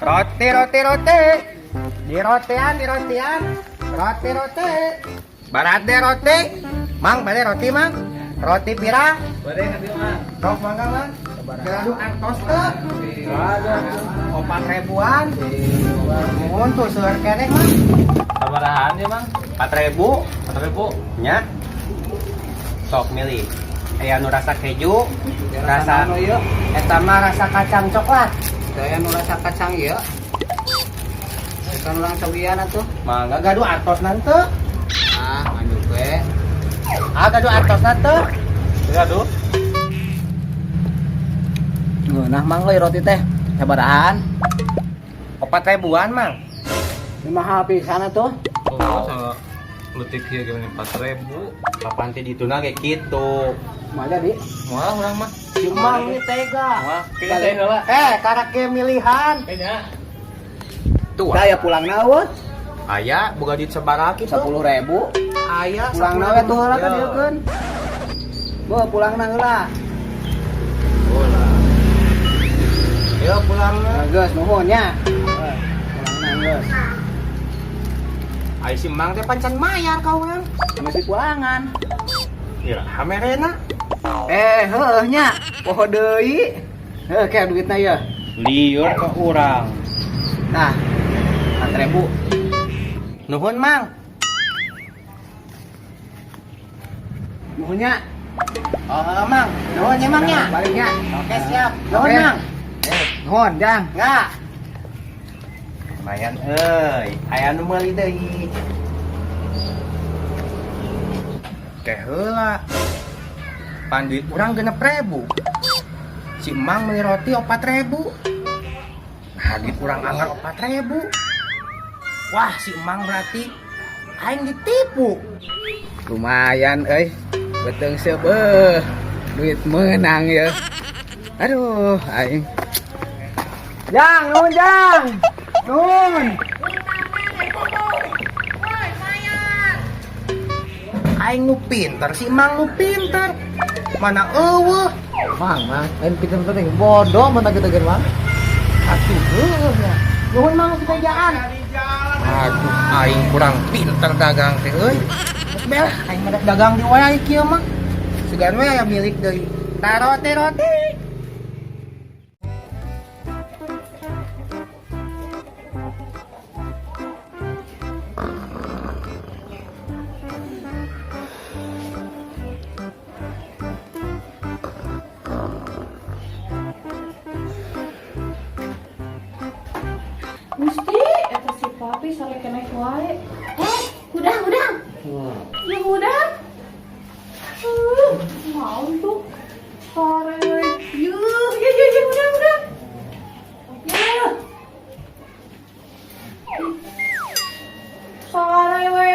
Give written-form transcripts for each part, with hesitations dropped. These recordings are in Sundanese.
Roti, roti, roti. Di rotian, di rotian. Roti, roti. Barade roti. Mang, bade roti, Mang. Roti pirang. Bade ka dieu mah. Sok mangga, Mang. Gaduh artos teu? 4 ribuan. Muhun tuh seueur keneh, Mang. Sabarahaan ya, Bang? 4 ribu. 4 ribu. Nya. Sok milih. Aya nu rasa keju, rasa nu ieu? Eta mah rasa kacang coklat. Saya nu rasa kacang ieu. Bukan urang cobian atuh. Mangga, gaduh artos teu? Ah, lanjut we. Ah, gaduh artos teu? Gaduh. Nah, Mang, euy, roti teh sabarahaan? 4 ribuan, Mang. Ini mahal pisan atuh. Oh, sama letik ieu gimana 4 ribu. Kapan teh dituna kayak gitu. Moal jadi. Moal urang mah. Si Mang ini tega. Moal. Kayaknya saya heula. Eh, karak ge milihan. Kayaknya. Tuh. Dah ya pulangna eueuh. Aya boga duit sabaraha kitu? 10.000. Aya. Pulangna we tuh heula ka dieukeun. Bo, pulangna heula. Yo pulangna. Geus, nuhun nya. Pulangna geus. Ai si Mang teh pancan mayar ka urang. Mesti pulangan. Ira hamerena. Eh, heueuh nya. Poho deui. Heuh, kayak duitna ye. Liur ke urang. Nah, 4.000. Nuhun, Mang. Nuhun nya. Oh, Mang. Nuhun ya, Mang ya. Baliknya. Oke, siap. Nuhun, Oke. Mang. Nuhun, Jang. Enggak. Lumayan euy. Aya nu meuli deui. Teh heula. Pan duit urang 6 ribu. Si Mang meuli roti 4 ribu. Nah, duit urang anggar 4 ribu. Wah, si Mang berarti aing ditipu. Lumayan euy. Beuteung seup euy. Duit menang ya. Aduh, aing. Jang, nuhun Jang. Nuhun. Aing nu pinter, si Mang nu pinter. Mana eueuh. Mang, Mang, lain pinter-pinter bodoh mana kita geus, Mang. Atuh heueuh nya. Nuhun, Mang, sekejaan. Aduh, aing kurang pinter dagang teh euy. Geus beh lah, aing mah dagang di wae kieu mah. Sugan we aya milik deui. Tarote roti. Gusti, eta si papi sare keneh wae. Eh, hudang, hudang. Ya hudang. Mau tuh. Sare. Yuh, ya ya ya hudang, hudang. Ya. Sare we.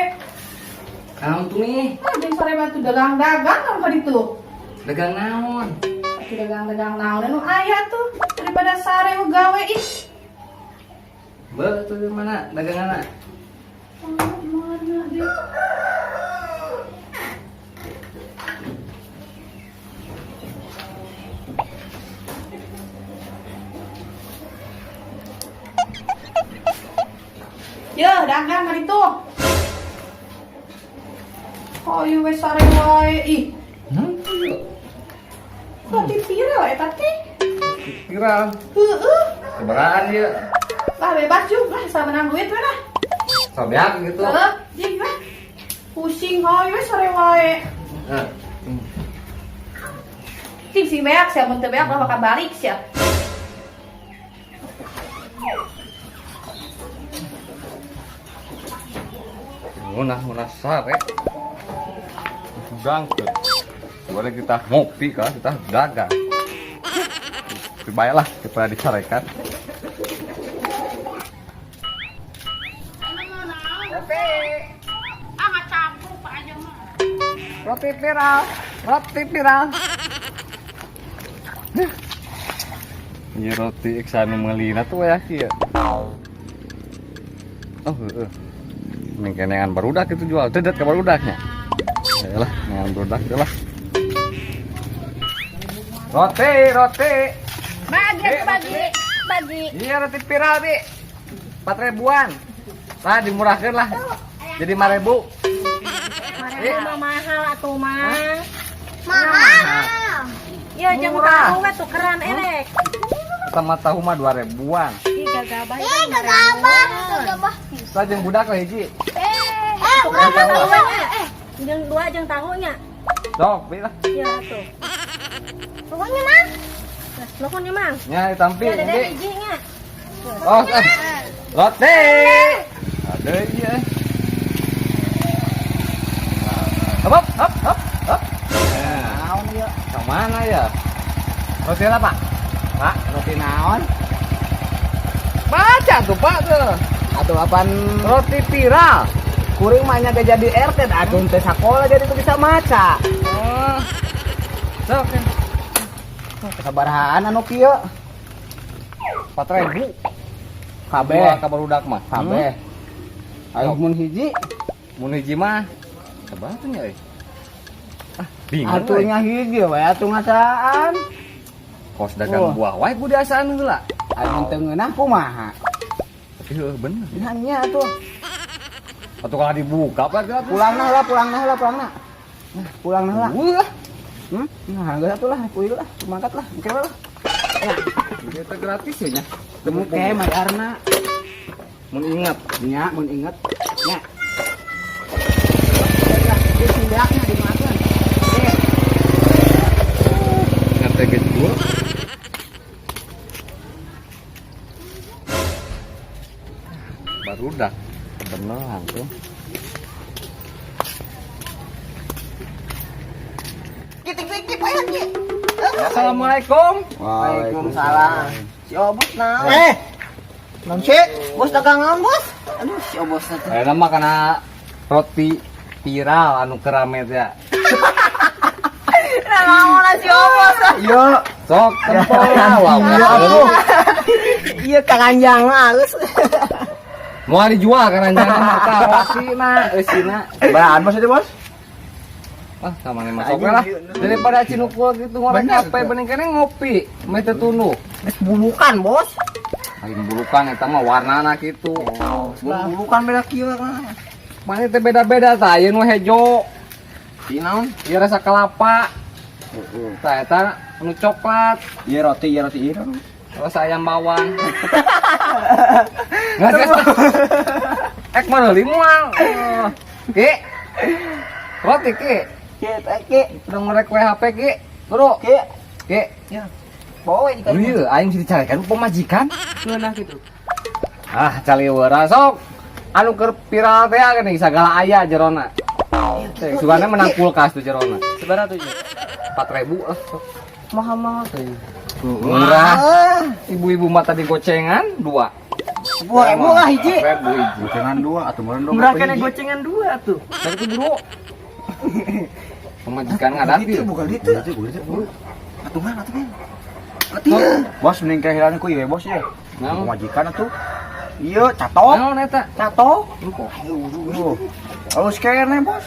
Naon tuh nih? Ah, jeung sare mah tuh dagang-dagang kan ka ditu. Dagang naon? Atuh dagang-dagang naon anu aya tuh daripada sare gawe ih. Be, tuh mana daganganna? Oh, mana deh? Ya, dagang hari itu. Oh, iya wes sare wae ih. Roti viral eta teh. Viral. Heeh. Sabarahaan ieu? Lah bebas juga lah, sama menang duit we lah. Sobeak gitu. Heeh, jeung lah. Pusing hoy we sare wae. Heeh. Cing sing beak sia, mun teu beak lah bakal balik sia. Ngunah ngunah sare. Dagang tuh. Boleh kita ngopi kan, kita dagang. Baiklah, kita disarekan. Ah, nggak campur Pak aja mah. Roti viral, roti viral. Ini roti iksan melina tuh ya kieu. Oh, heeh. Ini keneangan barudak itu jual, dedet ke barudaknya. Yalah, neangan barudak itu lah. Roti, roti. Bagi, bagi. Bagi. lagi. Iya, roti viral, Bi. 4 ribuan. Nah, dimurahkan lah. Jadi 5 ribu. 5 ribu mah mahal atuh, Mang. Mahal. Ya jeung Murah. Tahu we tukeran erek. Sama tahu mah 2 ribuan. Ih, gagabah. Eh, gagabah. Gagabah. Lah, jeung budak lah hiji. Eh, Tukeran udah tahu tahu. we. Jeung dua jeung tahunya. Sok, Bi lah. Ya tuh. Pokoknya, Mang. Nah, nuhun ya, Mang. Nya ditampi, Ya, Dede Bi. hiji nya. Oh, eh. Roti. Ada iya. Hop, hop, hop, hop. Naon ieu? Ke mana ya? Roti apa, Pak? Pak, Roti naon? Baca tuh, Pak tuh. Atau apaan? Roti viral. Kuring mah nya ge jadi RT atuh teh sakola jadi teu bisa maca. Oh. Sok, ya. Sabarahaan anu kieu? 4 ribu. Kabeh. Dua ka barudak mah. Kabeh. Ayo mun hiji. Mun hiji mah sabaraha tuh nya euy? Ah, bingung. Atuh Euy. nya hiji we atuh ngasaan. Kos dagang Oh. buah wae kudu diasaan heula. Anu teu ngeunah kumaha? Tapi heuh bener. Nya nya atuh. Atuh kalau dibuka Pak geura. Pulangna heula, pulangna heula, pulangna. Pulangna heula. Wah, Nah, geus atuh lah, kuy lah, mangkat lah, engke lah. Ya. Kita gratis ya nya. Engke mayarna. Mun ingat. Nya, mun inget. Nya. Ieu sing beakna dimakan. Ingat teh geus dua. Barudak. Beneran tuh. Assalamualaikum. Waalaikumsalam. Si Obos naon? Eh. Naon sih? Bos dagang naon, Bos? Aduh, si Obos teh. Ayeuna mah kana roti viral anu keur rame teh. Naon si Obos? Iya. Sok tempo lah. Iya atuh. Iya karanjang mah geus. Mau dijual karanjang mah tah rotina eusina. Berahan bos itu, Bos? Wah, sama nih masuk lah. Daripada cinukul gitu ngorek HP bening kene ngopi, meh teu tunduh. Geus bulukan, Bos. Lain bulukan eta mah warnana kitu. Bulukan beda kieu mah. Mana teh beda-beda tah, ieu nu hejo, Di naon? ieu rasa kelapa. Tah eta nu coklat, Iya roti, iya. Rasa ayam bawang. Nggak geus. Ek meuli moal. Ki. Roti ki. Ki, teh ki. Udah ngorek we HP ki. Bro. Ki. Ki. Ya. Bawa we Iya, aing mesti dicarikan pemajikan. Ngeunah kitu. Ah, caliwara sok. Anu keur viral teh geuning sagala aya jerona. Teh, sugana menang kulkas tuh jerona. Sabaraha tuh? 4000 lah. Sok. Mahal-mahal tuh. Murah. Ibu-ibu mah tadi gocengan dua. 10.000 lah hiji. 4.000 hiji. Gocengan dua atau meureun dua. Murah kena gocengan dua tuh. Dari itu bro. Pemajikan ngadapi. Bukan itu. Itu, Atungan, atungan. Bos mending kehilangan ku ieu bos ya. Naon? Pemajikan atuh. Iya, catok. Naon eta? Catok. Engko. Halus kene, Bos.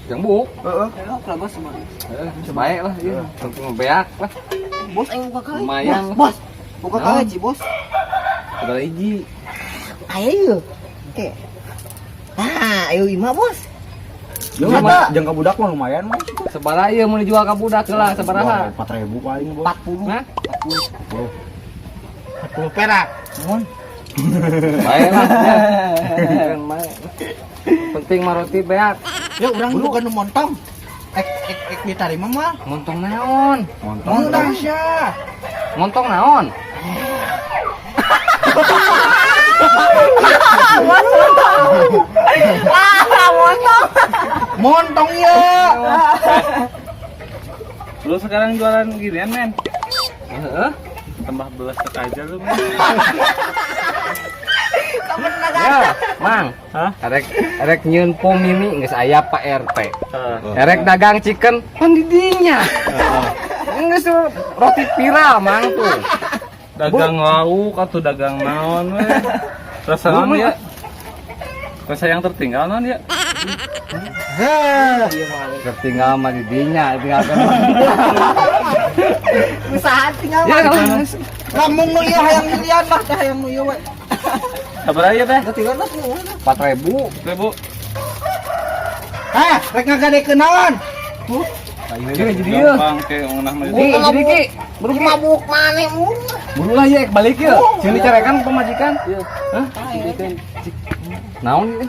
Yang buk. Heeh. Lah bos semua. Eh, baik lah ieu. Penting beak lah. Bos aing buka kali. Lumayan. Bos, buka Naon? kali, Bos. Segala hiji. Ayo. Oke. Nah, ayo ima, Bos. Jeung Mata. jeung ka budak mah lumayan, Bos. Sabaraha ieu mun dijual ka budak heula sabaraha? 4000 paling, Bos. 40. Hah? 40. 40 perak. Mun. Baik lah. Ya. Kan baik. Penting mah roti beak. Ya urang bukan nu montong. Ek ek ek ditarima mah. Montong naon? Montong. Montong sia. Montong naon? Ah, montong. Montong ya. Lu sekarang jualan ginian, men? Heeh. Tambah belasek aja lu, men. Ya, Mang. Hah? Erek erek nyieun pom mini geus aya Pak RT. Heeh. Erek dagang chicken pan di dinya. Geus roti viral Mang tuh. Dagang lauk atau dagang naon we. Rasa naon ya? Rasa yang tertinggal naon ya? Tertinggal mah di dinya, tinggal kan. Usaha tinggal Ya, mah. Kamu nu ieu hayang milian lah teh hayang nu ieu we. Sabaraha ieu teh? 4.000. 1.000. Hah, rek ngagadekeun naon? Ayo jadi ieu. Gampang ke ngeunah mah. Ki, jadi ki, buru ki. Mabuk maneh mu. Buru lah ya, balik ya. Sini dicarekan pemajikan. Hah? Naon ini?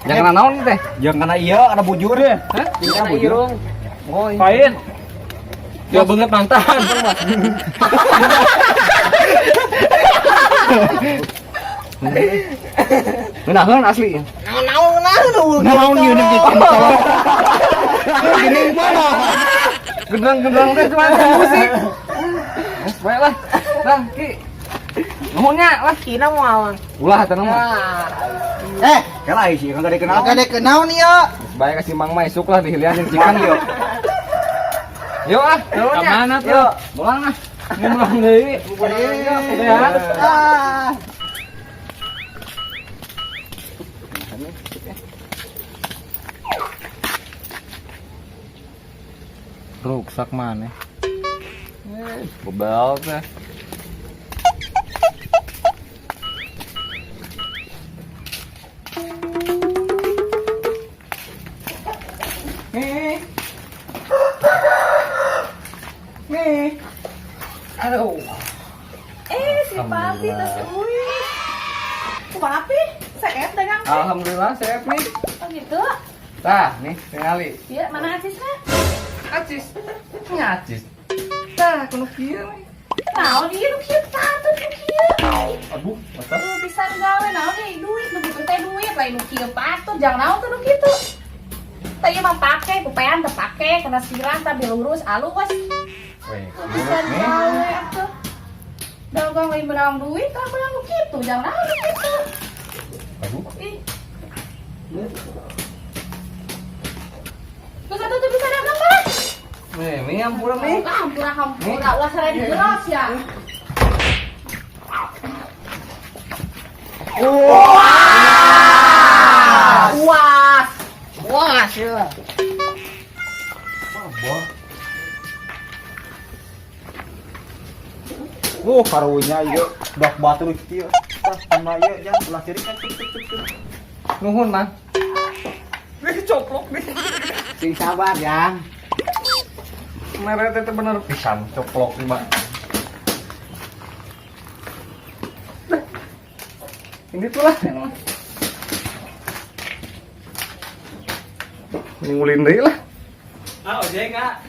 Jangan naon ini teh. Jangan kana ieu, kana bujur ya. Hah? Jangan bujur. Oh, iya. Pain. Ya banget mantan. Ngeunaheun asli. Naon naon Naon ieu nih Gini mana? Gendang-gendang teh cuma musik. Geus bae lah. Nah, Ki. Nuhunnya lah. Kina moal. Ulah teh mah. Eh, kala sih ngagadekeun naon? Ngagadekeun naon ieu? Geus bae ka si Mang mah isuk lah dihilian jeung cikan yuk. Yuk ah, Ka mana tuh? Yuk, pulang ah. Ngomong deui. Ya. Ah. Ruksak maneh. Bebal teh. Nih. Nih. Aduh. Si Papi terus wih. Kumaha Pi? Sehat dagang teh? Alhamdulillah sehat nih. Oh gitu. Tah, nih tingali. Iya, mana acisna? Acis. Ini acis. Tah, kudu kieu nih. Naon ieu nu kieu patut nu kieu. Aduh, mata. Lu bisa gawe naon deui duit nu kitu teh duit lain nu kieu patut jangan naon tuh nu kitu. Teh ieu mah pake, kupean teh pake, kena sirah tah dilurus alus. Weh, Lu bisa nih. gawe atuh. Dagang lain menang duit, tah menang nu kitu, jangan naon nu kitu. Aduh. Ih. Terus atuh tuh bisa dagang mah. Nih, nih ampura nih. Ah, hampura hampura, ulah sarai digeros ya. Puas. Puas ya. Karunya ieu dak batu kieu. Tah tambah ieu jang ulah ceurik kan cuk cuk cuk. Nuhun, Mang. Nih coplok nih. Sing sabar, Jang. Mere teh bener pisan coplok nih, Pak. Ini tuh lah yang mah. Ngulin deui lah. Ah, ojek ah.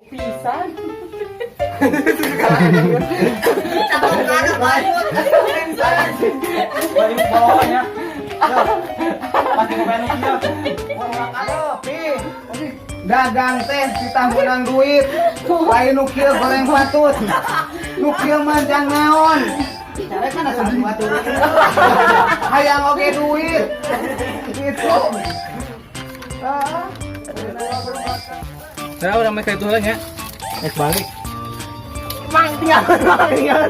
Pisan. Balik bawahnya. Pasti ngopen kieu. Dagang teh kita menang duit. Lain nu kieu goreng patut. Nu kieu mah jang naon. Kan asa batu. Hayang oge duit. Gitu. Ah. Nah, urang mah ka itu heula nya. Eh, balik. Mang tinggal tinggal.